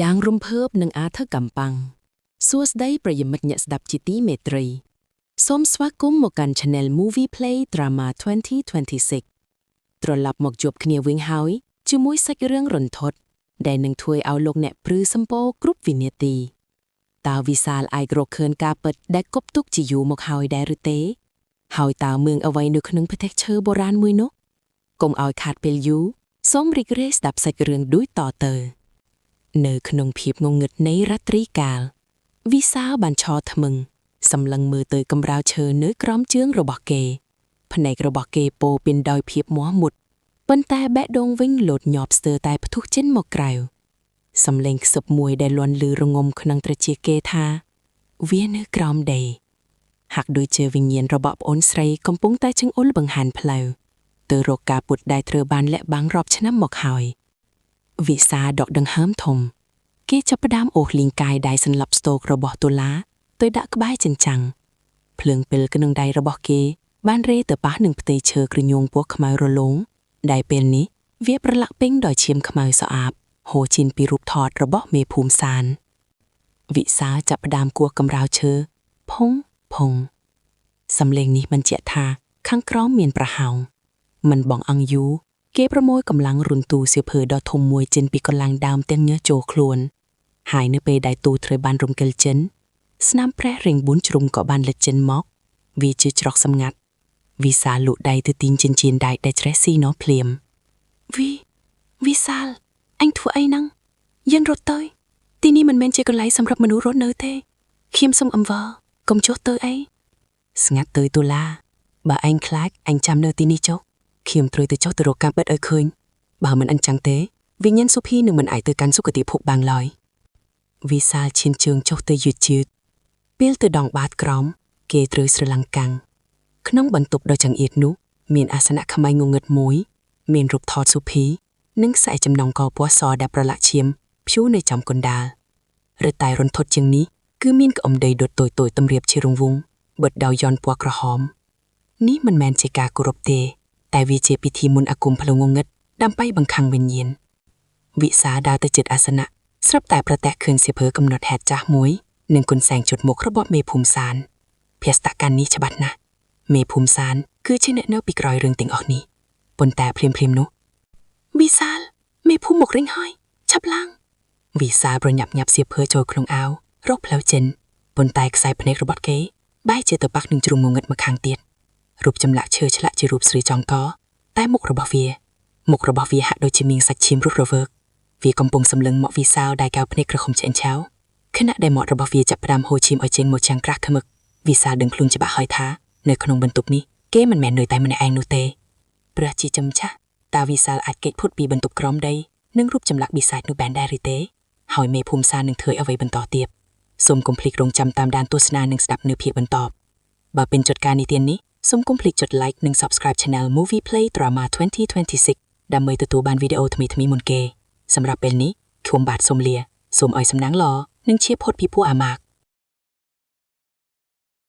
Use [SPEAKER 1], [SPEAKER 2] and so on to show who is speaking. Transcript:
[SPEAKER 1] យ៉ាងរំភើបនឹងអាថ៌កំបាំងសួស្តីប្រិយមិត្តអ្នកស្ដាប់ជាទីមេត្រី សូមស្វាគមន៍មកកាន់ Channel Movie Play Drama 2026ត្រឡប់មកជួបគ្នាវិញហើយជាមួយសាច់រឿងរន្ធត់ដែលនឹងធ្វើឲ្យលោកអ្នកព្រឺសម្ពោគ្រប់វិនាទីតើវិសាលអាចរកឃើញការពិតដែលគប់ទុកជាយូរមកហើយដែរឬទេ ហើយតើមឿងអ្វីនៅក្នុងផ្ទះឈើបុរាណមួយនោះកុំឲ្យខាតពេលយូរសូមរីករាយស្ដាប់សាច់រឿងដូចតទៅ នៅក្នុងភាពងងឹតនៃរាត្រីកាល វិសាលបានឈរថ្មឹងសម្លឹងមើលទៅកម្រាលឈើនៅក្រោមជើងរបស់គេភ្នែករបស់គេពោពេញដោយភាពមាស់មុតប៉ុន្តែបេះដូងវិញលោតញាប់ស្ទើរតែផ្ទុះចេញមកក្រៅសំឡេងខ្សឹបមួយដែលលាន់លឺរងំក្នុងត្រចៀកគេថា វានៅក្រោមដីហាក់ដូចជាវិញ្ញាណរបស់ប្អូនស្រីកំពុងតែចង្អុលបង្ហាញផ្លូវទៅរកការពុតដែលត្រូវបានលាក់បាំងរាប់ឆ្នាំមកហើយ វិសាលដកដង្ហើមធំ គេចាប់ផ្ដើមអូសលីងកាយដែលសន្លប់ស្ទោករបស់តុលាទៅដាក់ក្បែរចិញ្ចាំងភ្លើងពិលក្នុងដៃរបស់គេ បានរេទៅប៉ះនឹងផ្ទៃឈើក្រញូងពណ៌ខ្មៅរលោងដែលពេលនេះវាប្រឡាក់ពេញដោយឈាមខ្មៅស្អាបហូរចេញពីរូបថតរបស់មេភូមិសាន វិសាលចាប់ផ្ដើមគោះកម្រាលឈើផុងផុងសំឡេងនេះបញ្ជាក់ថា ខាងក្រោមមានប្រហោងមិនបងអង្គយូរគេប្រមូលកម្លាំងរុនទូសៀវភើដ៏ធំមួយចេញពីកម្លាំងដើមទាំងញើសចូលខ្លួន ហើយនៅពេលដែលទូត្រូវបានរំកិលចិនស្នាមប្រេះរៀងបួនជ្រុងក៏បានលេចចេញមក វាជាច្រកសម្ងាត់វិសាលលូកដៃទៅទាញចិញ្ចៀនដែកដែលច្រេះស៊ីនោះភ្លាមវីវិសាលអញធ្វើអីហ្នឹងយានរត់ទៅទីនេះមិនមែនជាកន្លែងសម្រាប់មនុស្សរស់នៅទេខ្ញុំសូមអង្វរកុំចុះទៅអីស្ងាត់ទៅទូឡាបើឯងខ្លាចឯងចាំនៅទីនេះចុះខ្ញុំត្រូវទៅចុះទៅរកការពិតឲ្យឃើញបើមិនអញ្ចឹងទេវិញ្ញាណសុភីនឹងមិនអាចទៅកាន់សុគតិភពបានឡើយ វិសាលឈានជើងចុះទៅយឺតជឺតពេលទៅដងបាតក្រោមគេត្រូវស្រឡាំងកាំងក្នុងបន្ទប់ដ៏ចង្អៀតនោះមានអាសនៈខ្មៅងងឹតមួយ មានរូបថតសុភី និងខ្សែចំណងកពណ៌សដែលប្រឡាក់ឈាមព្យួរនៅចំកណ្ដាលរឹតតែរន្ធត់ជាងនេះគឺមានក្អមដីដុតតូចៗតម្រៀបជារង្វង់បិទដោយយ៉នពណ៌ក្រហម នេះមិនមែនជាការគោរពទេ តែវាជាពិធីមន្តអាគមផ្លូវងងឹតដើម្បីបង្ខាំងវិញ្ញាណ វិសាលដើរទៅជិតអាសនៈស្រាប់តែប្រទះឃើញសៀវភៅកំណត់ហេតុចាស់មួយនិងគុណសែងជុតមុខរបស់មេភូមិសានភាស្តកម្មនេះច្បាស់ណាស់មេភូមិសានគឺជាអ្នកនៅពីក្រោយរឿងទាំងអស់នេះប៉ុន្តែភ្លាមៗនោះវិសាលមេភូមិមករិញហើយឆាប់ឡើងវិសាលប្រញាប់ញាប់សៀវភៅចូលក្នុងអាវរកផ្លូវចេញប៉ុន្តែខ្សែភ្នែករបស់គេបែរជាទៅប៉ះនឹងជ្រុងងងឹតម្ខាងទៀតរូបចម្លាក់ឈើឆ្លាក់ជារូបស្រីចង់កតែមុខរបស់វាមុខរបស់វាហាក់ដូចជាមានសាច់ឈាមរស់រវើក វាកំពុងសម្លឹងមកវិសាលដែលកៅភ្នែកក្រហមឆ្អិនឆៅខណៈដែលមាត់របស់វាចាប់ផ្ដើមហូរឈាមឲ្យចេញមកចាំងក្រាស់ខ្មឹកវិសាលដឹងខ្លួនច្បាស់ហើយថានៅក្នុងបន្ទប់នេះគេមិនមែននៅតែម្នាក់ឯងនោះទេព្រះជាចំឆាស់តើវិសាលអាចគេចផុតពីបន្ទប់ក្រោមដីនិងរូបចម្លាក់បិសាចនោះបានដែរឬទេហើយមេភូមិសាលនឹងធ្វើអ្វីបន្តទៀតសូមកុំភ្លេចរងចាំតាមដានទស្សនានិងស្ដាប់នៅភាគបន្តបើពេញចិត្តការនិទាននេះសូមកុំភ្លេចចុច Like និង Subscribe Channel Movie Play Drama 2026ដើម្បីទទួលបានវីដេអូថ្មីៗមុនគេ សម្រាប់ពេលនេះខ្ញុំបាទសូមលាសូមឲ្យសំណាងល្អនិងជៀសផុតពីពួកអាម៉ាក